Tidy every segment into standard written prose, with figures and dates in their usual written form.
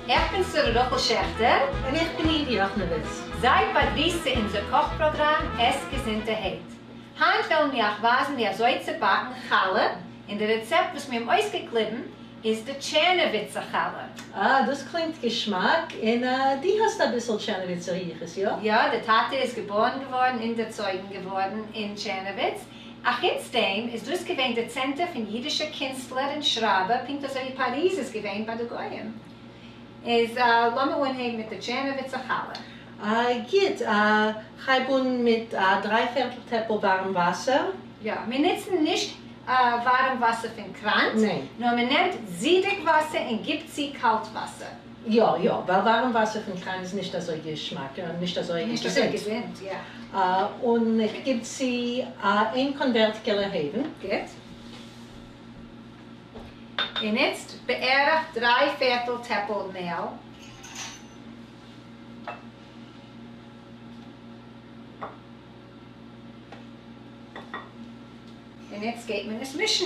איך בין שרה רחל שעכטער. און איך בין איווי ראכנעוויץ. זייט באגריסט צו אונזער קאך פראגראם עס געזונטערהייט. היינט וועלן מיר אייך ווייזן ווי אזוי צו באקן חלה, און די רעצעפט וואס מיר האבן אויסגעקליבן איז די טשערנאוויצער חלה. אה, דאס קלינגט געשמאק, און דו האסט אביסל טשערנאוויצער יחוס, יא? יא, די טאטע איז געבארן געווארן און דערצויגן געווארן אין טשערנאוויץ. אחוץ דעם איז דאס געווען די צענטער פון אידישע קינסטלער און שרייבער, פונקט אזוי ווי פאריז איז געווען ביי די גוים. איז לאמיר אנהייבן מיט די טשערנאוויצער חלה. גוט, כ'הייב אן מיט א דריי פערטל טעפל ווארעם וואסער. יא, מיר נוצן נישט ווארעם וואסער פון קראנט, נאר מען נעמט זידיג וואסער און גיבט צו קאלט וואסער. יא יא, ווייל ווארעם וואסער פון קראן איז נישט אזוי געשמאק און נישט אזוי נישט אזוי געזונט, יא. און איך גיב צו איין קאנווערט געלע הייוון. גוט. און איצט בערך דריי פערטל טעפל מעל. און איצט גייט מען עס מישן.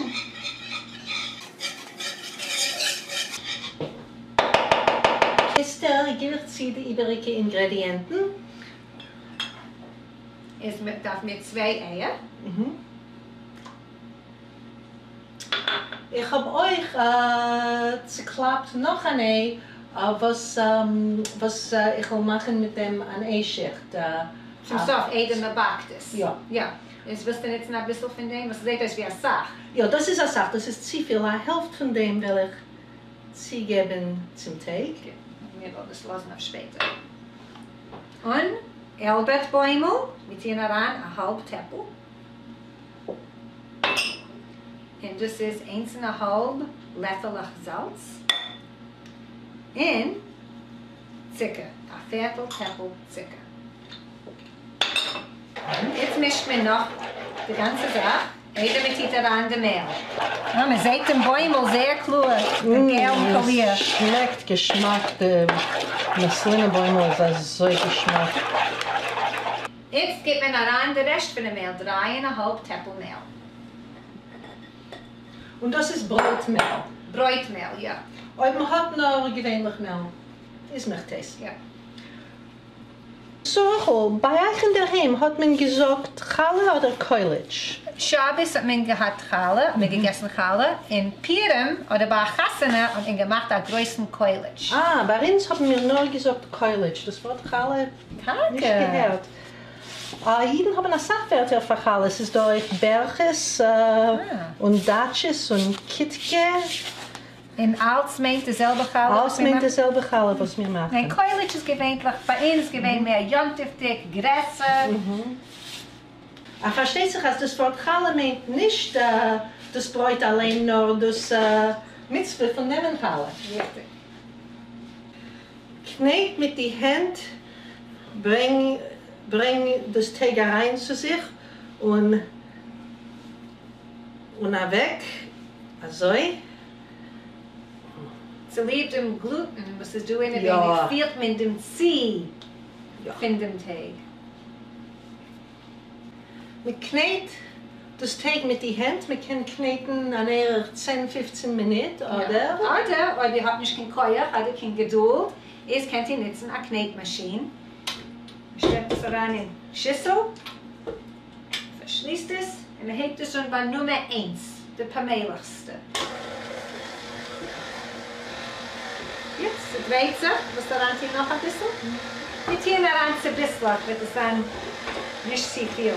איצטער גיב איך צו די איבעריגע אינגרעדיענטן. איז מען דארף מיר צוויי אייער. איך האב אויך צוקלאפט נאך אן איי וואס וואס איך וועל מאכן מיט דעם אן איי שיכט. צום סוף איידער מען באקט עס. יא. יא. איז ווילסטו נוצן אביסל פון דעם? וואס זעט אויס ווי אסאך. יא דאס איז אסאך, דאס איז צופיל, א העלפט פון דעם וועל איך צוגעבן צום טייג. גוט, מיר וועלן דאס לאזן אויף שפעטער. און איילבערט בוימל, מיר טוען אריין א האלב טעפל. און דאס איז איינס און א האלב לעפעלעך זאלץ. און צוקער, א פערטל טעפל צוקער. איצט מישט מען נאך די גאנצע זאך איידער מען טוט אריין די מעל. אה, מען זעט דעם בוימל זייער קלאר, דעם געלן קאליר. עס שמעקט געשמאק, די מאסלינע בוימל איז אזוי געשמאק. איצט גיט מען אריין די רעשט פונעם מעל, דריי און א האלב טעפל מעל. און דאס איז ברויט מעל? ברויט מעל, יא. אויב מען האט נאר געווענליך מעל איז מאכט עס. יא. שרה'ל, ביי אייך אינדערהיים האט מען געזאגט חלה אדער קויליטש? שבת האט מען געהאט חלה, האט מען געגעסן חלה, און פורים אדער ביי א חתונה האט מען געמאכט א גרויסן קויליטש. אה, ביי אונז האבן מיר נאר געזאגט קויליטש, דאס ווארט חלה נישט געהערט. אידן האבן אסאך ווערטער פאר חלה, ס'איז דא אויך בערכעס און דאטשעס און קיטקע. און אלץ מיינט די זעלבע חלה וואס מיר מאכן? אלץ מיינט די זעלבע חלה וואס מיר מאכן. ניין, קויליטש איז געווענטליך ביי אונז געווען מער יום טוב'דיג, גרעסער. פארשטייט זיך אז דאס ווארט חלה מיינט נישט דאס ברויט אליין נאר דאס מצוה פון נעמען חלה. ריכטיג. קנעט מיט די הענט, ברענג ברענג דאס טייג אריין צו זיך און און אוועק, אזוי. צוליב דעם גלוטן וואס איז דא אינעווייניג פילט מען דעם צי פון דעם טייג. מען קנעט דאס טייג מיט די הענט, מען קען קנעטן אן ערך צען פופצן מינוט אדער. אדער אויב איר האט נישט קיין כח אדער קיין געדולד איז קענט איר נוצן א קנעט מאשין. מען שטעקט עס אריין אין שיסל, פארשליסט עס, און מען הייבט עס אן ביי נומער איינס, די פאמעליכסטע. גוט, ס'דרייט זיך, ווילסט אריינטוהן נאך אביסל? מיר טוען אריין צוביסלעך וועט עס זיין נישט צופיל.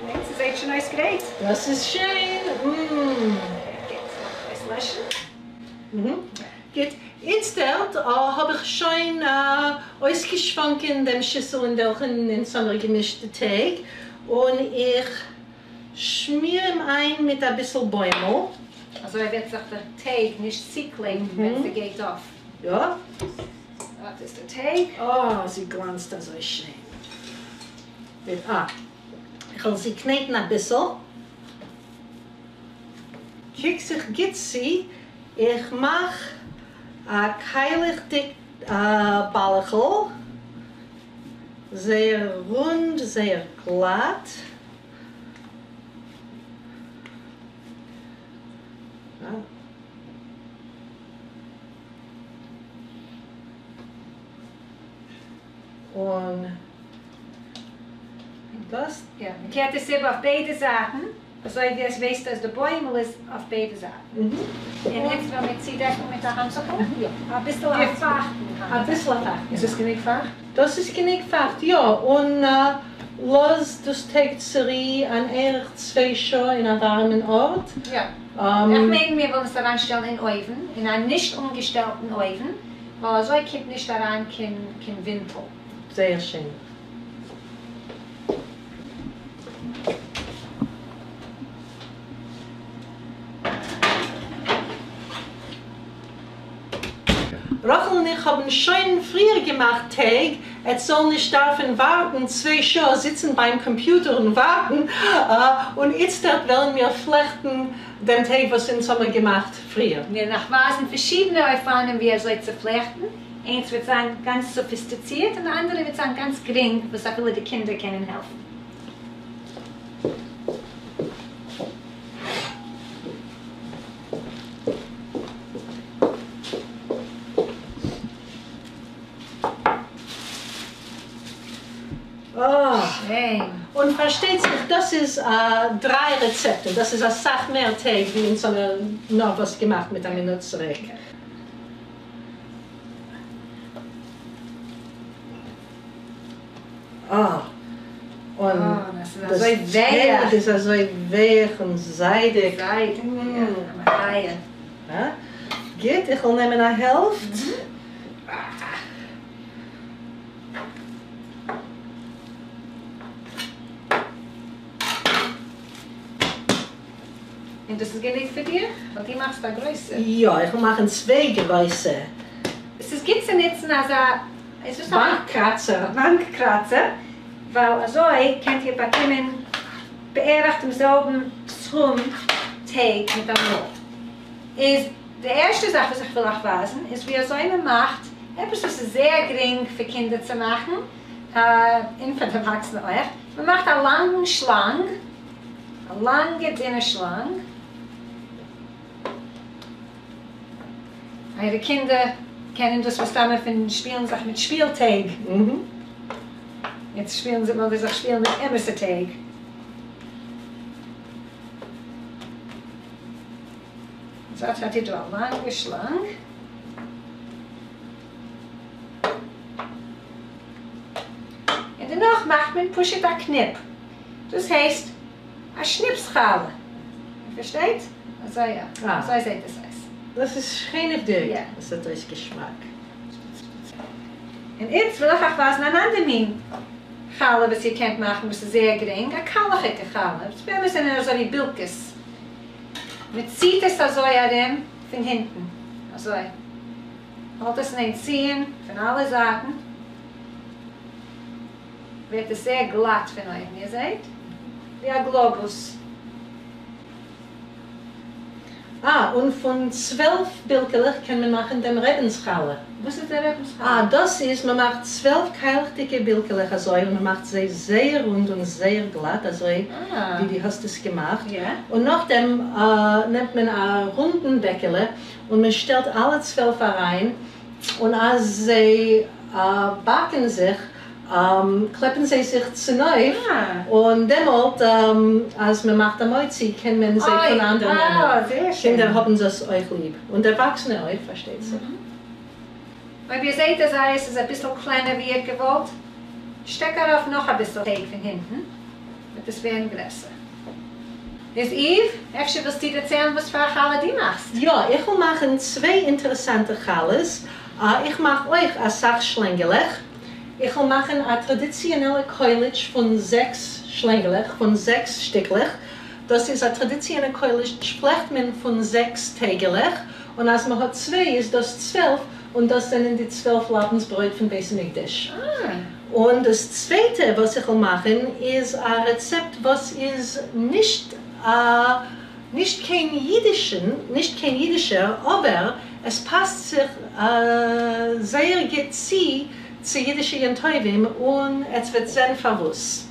ניין, ס'זעהט שוין אויס גרייט. דאס איז שיין! אםמ. גוט, לאמיך אויסלעשן. גוט, איצטערט האב איך שוין אויסגעשוואנקען דעם שיסל אין וועלכן אונז האמיר געמישט די טייג, און איך שמיר אים איין מיט אביסל בוימל. אזוי וועט זיך די טייג נישט צוקלעבן ווען ס'גייט אויף. יא. אט איז די טייג. אה, זי גלאנצט אזוי שיין. אה, איך וועל זי קנעטן אביסל. קוק זיך גוט צו, איך מאך א קיילעכדיג באלעכל, זייער רונד, זייער גלאט. און דאס. יא, מען קערט עס איבער אויף ביידע זייטן, אזוי ווי עס ווייסט אז די בוימל איז אויף ביידע זייטן. און איצט וועלן מיר צודעקן מיט א האנטוכל, אביסל א פייכטן האנטוך. אביסל א פייכטן. איז עס גענוג פייכט? דאס איז גענוג פייכט, יא, און לאז דאס טייג צורו אן ערך צוויי שעה אין א ווארעמען ארט. יא. איך מיין מיר וועלן עס אריינשטעלן אין אויוון, אין א נישט אנגעשטעלטן אויוון, ווייל אזוי קומט נישט אריין קיין קיין ווינטל. זייער שיין. רחל און איך האבן שוין פריער געמאכט טייג, עטס זאל נישט דארפן ווארטן צוויי שעה זיצן ביים קאמפיוטער און ווארטן, און איצטערט וועלן מיר פלעכטן דעם טייג וואס אונז האמיר געמאכט פריער. מיר נאכווייזן פארשידענע אופנים ווי אזוי צו פלעכטן, איינס וועט זיין גאנץ סאפיסטיצירט און די אנדערע וועט זיין גאנץ גרינג וואס אפילו די קינדער קענען העלפן. שיין. און פארשטייט זיך דאס איז דריי רעצעפטן, דאס איז אסאך מער טייג ווי אונז האמיר נארוואס געמאכט מיט א מינוט צוריק. אה, און דאס טייג איז אזוי ווייך און זיידיג. זיידיג, יא, א מחיה. גוט, איך וועל נעמען א העלפט. און דאס איז גענוג פאר דיר? ווייל דו מאכסט א גרויסע. יא, איך וועל מאכן צוויי גרויסע. עס איז גוט צו נוצן אזא, איז דאס א. באנק קראצער. באנק קראצער, ווייל אזוי קענט איר באקומען בערך דעם זעלבן סכום טייג מיט אמאל. איז די ערשטע זאך וואס איך וויל אייך ווייזן איז ווי אזוי מען מאכט עפעס וואס איז זייער גרינג פאר קינדער צו מאכן, און פאר דערוואקסענע אויך, מען מאכט א לאנגן שלאנג, א לאנגע דינע שלאנג, אייערע קינדער קענען דאס מסתמא פון שפילן זיך מיט שפיל טייג, יעצט שפילן זיי וועלן זיי זיך שפילן מיט אמת'ע טייג. אזוי האט איר דא א לאנגע שלאנג. און דערנאך מאכט מען פשוט א קניפ, דאס הייסט א שניפס חלה, איר פארשטייט? אזוי יא, אזוי זעט עס אויס. דאס איז שענעוודיג, עס זעט אויס געשמאק. און איצט וויל איך אייך ווייזן אן אנדער מין חלה וואס איר קענט מאכן וואס איז זייער גרינג, א קיילעכיגע חלה, וואס באמת זענען אזוי ווי בילקעס, מען ציט עס אזוי ארום פון הינטן, אזוי האלט עס אין איין ציען פון אלע זייטן, ווערט עס זייער גלאט פון אויבן, איר זעט? ווי א גלאבוס. אה, און פון 12 בילקעלעך קען מען מאכן דעם רעבינ'ס חלה. וואס איז דער רעבינ'ס חלה? אה, דאס איז, מען מאכט 12 קיילעכדיגע בילקעלעך אזוי, און מען מאכט זיי זייער רונד און זייער גלאט, אזוי ווי דו האסט עס געמאכט. און נאכדעם נעמט מען א רונדן בעקעלע, און מען שטעלט אלע 12 אריין, און אז זיי באקן זיך, קלעפן זיי זיך צונויף, און דעמאלט אז מען מאכט א מוציא קען מען זיי פונאנדער נעמען. קינדער האבן דאס אויך ליב, און דערוואקסענע אויך פארשטייט זיך. אויב איר זעט אז אייערס איז אביסל קלענער ווי איר האט געוואלט, שטעק ארויף נאך אביסל טייג פון הינטן, וועט עס ווערן גרעסער. איז איוו, אפשר ווילסטו דערציילן וואס פאר א חלה דו מאכסט? יא, איך וויל מאכן צוויי אינטערעסאנטע חלות. איך מאך אויך אסאך שלענגעלעך. איך וויל מאכן א טראדיציאנעלע קויליטש פון זעקס שלענגעלעך, פון זעקס שטיקלעך. דאס איז א טראדיציאנע קויליטש פלעכט מען פון זעקס טייגעלעך, און אז מען האט צוויי איז דאס 12, און דאס זענען די 12 לאפנס ברויט פון בית המקדש. און דאס צווייטע וואס איך וויל מאכן איז א רעצעפט וואס איז נישט נישט קיין אידישן, נישט קיין אידישער, אבער עס פאסט זיך זייער גוט צו צו אידישע יום טובים, און עטס וועט זען פארוואס.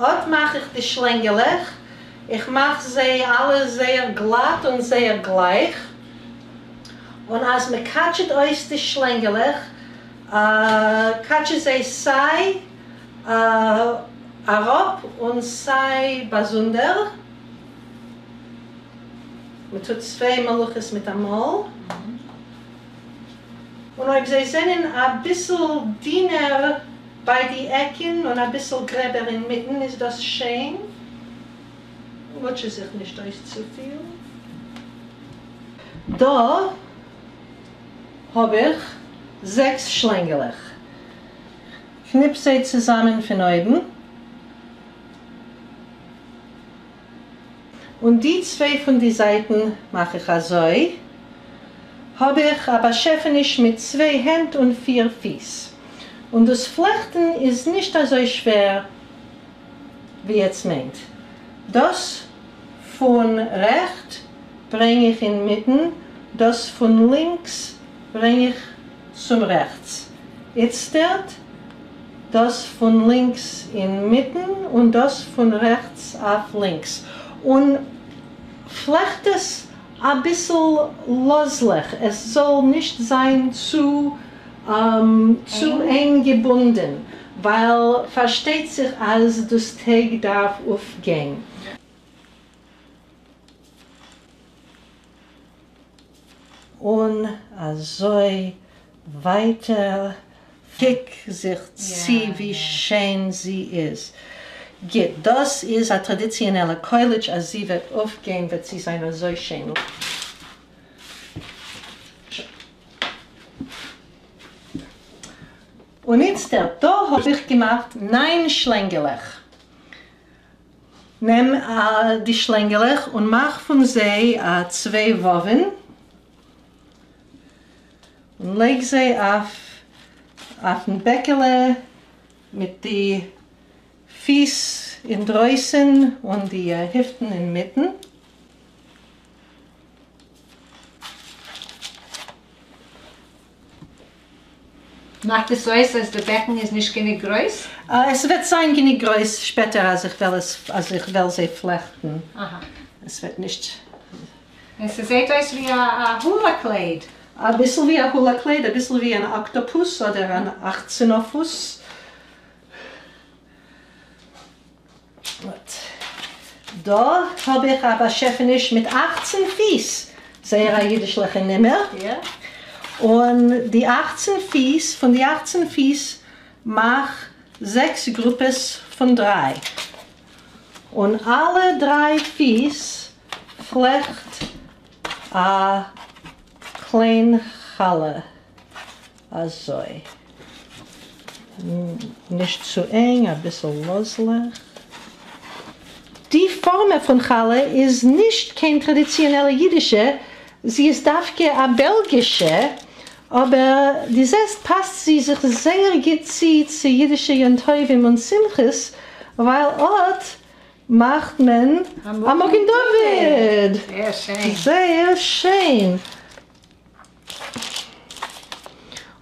אט מאך איך די שלענגעלעך. איך מאך זיי אלע זייער גלאט און זייער גלייך, און אז מען קאטשעט אויס די שלענגעלעך, קאטשע זיי סיי אראפ און סיי באזונדער. מען טוט צוויי מלאכות מיט אמאל. און אויב זיי זענען אביסל דינער ביי די עקן און אביסל גרעבער אינמיטן איז דאס שיין. מוטשע זיך נישט אויס צופיל. דא האב איך זעקס שלענגעלעך. קניפ זיי צוזאמען פון אויבן. און די צוויי פון די זייטן מאך איך אזוי, האב איך א באשעפעניש מיט צוויי הענט און פיר פיס. און דאס פלעכטן איז נישט אזוי שווער ווי עטס מיינט. דאס פון רעכט ברענג איך אינמיטן, דאס פון לינקס ברענג איך צום רעכטס. איצטערט דאס פון לינקס אינמיטן און דאס פון רעכטס אויף לינקס. און פלעכט עס אביסל לאזלעך, עס זאל נישט זיין צו צו ענג געבונדען, ווייל פארשטייט זיך אז דאס טייג דארף אויפגיין. און אזוי ווייטער. קוק זיך צו ווי שיין זי איז. גוט, דאס איז א טראדיציאנעלע קויליטש, אז זי וועט אויפגיין וועט זי זיין אזוי שיין. און איצטערט, דא האב איך געמאכט ניין שלענגעלעך. נעם די שלענגעלעך און מאך פון זיי צוויי וואווען, און לייג זיי אויף אויפן בעקעלע מיט די פיס אינדרויסן און די היפטן אינמיטן. מאכט עס אויס אז די בעקן איז נישט גענוג גרויס? עס וועט זיין גענוג גרויס שפעטער אז איך וועל עס אז איך וועל זיי פלעכטן. עס וועט נישט. עס זעהט אויס ווי א הולא קלייד. אביסל ווי א הולא קלייד, אביסל ווי אן אקטאפוס אדער אן אכצענאפוס. דא האב איך א באשעפעניש מיט אכצן פיס, זייער א אידישליכע נומער, און די אכצן פיס, פון די אכצן פיס מאך זעקס גרופעס פון דריי, און אלע דריי פיס פלעכט א קליין חלה. אזוי. נישט צו ענג, אביסל לאזלעך. די פארמע פון חלה איז נישט קיין טראדיציאנעלע אידישע, זי איז דווקא א בעלגישע, אבער די זעסט פאסט זי זיך זייער גוט צו צו אידישע יום טובים און שמחות, ווייל אט מאכט מען א מגן דוד! זייער שיין! זייער שיין!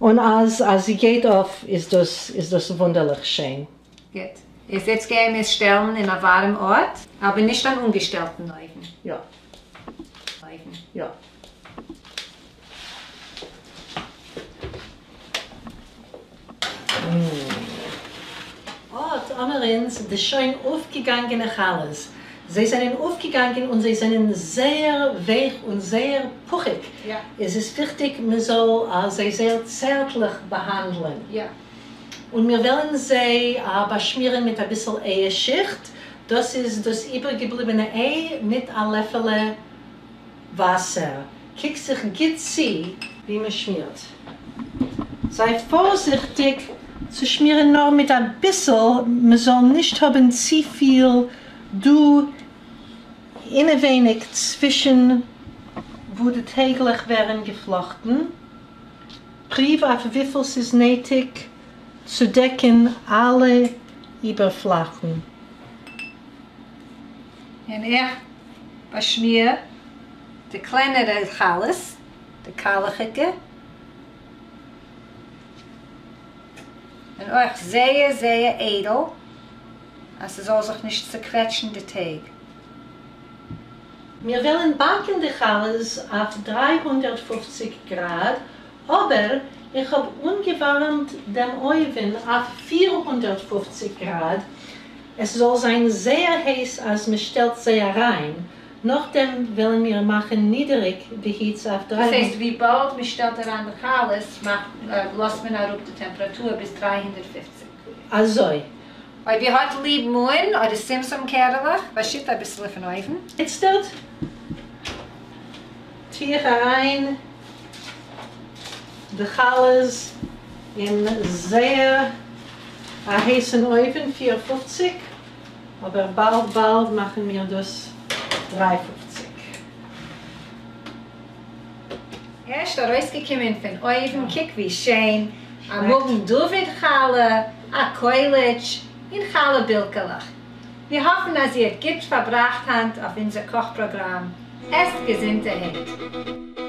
און אז אז זי גייט אויף איז דאס איז דאס וואונדערליך שיין. גוט. איז איצט גייען מיר עס שטעלן אין א ווארעם ארט, אבער נישט אן אנגעשטעלטן אויוון. יא. אויוון. יא. אָט האָמער אונז די שוין אויפגעגאנגענע חלות. זיי זענען אויפגעגאנגען און זיי זענען זייער ווייך און זייער פוכיג. עס איז וויכטיג מען זאל זיי זייער צערטליך באהאנדלען. און מיר וועלן זיי באשמירן מיט אביסל אייער-שיכט, דאס איז דאס איבערגעבליבענע איי מיט א לעפעלע וואסער. קוק זיך גוט צו ווי מען שמירט. זיי פארזיכטיג צו שמירן נאר מיט אביסל, מען זאל נישט האבן צופיל דא אינעווייניג צווישן וואו די טייגלעך ווערן געפלאכטן. פריוו אויף וויפיל ס'איז נעטיג צו דעקן אלע איבערפלאכן. און איך באשמיר די קלענערע חלות, די קיילעכיגע, און אויך זייער זייער איידל אז ס'זאל זיך נישט צוקוועטשן די טייג. מיר וועלן באקן די חלות אויף 350 גראד, אבער איך האב אנגעווארעמט דעם אויוון אויף 450 גראד, עס זאל זיין זייער הייס אז מען שטעלט זיי אריין, נאכדעם וועלן מיר מאכן נידעריג די היץ אויף דאס הייסט וויבאלד מען שטעלט אריין די חלות מאכט לאזט מען אראפ די טעמפראטור ביז 350. אזוי. אויב איר האט ליב מאן אדער שומשום קערעלעך, באשיט אביסל אויפן אויוון. איצטערט טו איך אריין די חלות אין זייער א הייסן אויוון, 450, אבער באלד באלד מאכן מיר דאס 350. ערשט ארויסגעקומען פון אויוון, קוק ווי שיין, א מגן דוד חלה, א קויליטש, און חלה בילקעלעך. מיר האפן אז איר האט גוט פארבראכט היינט אויף אונזער קאך פראגראם. עסט געזונטערהייט.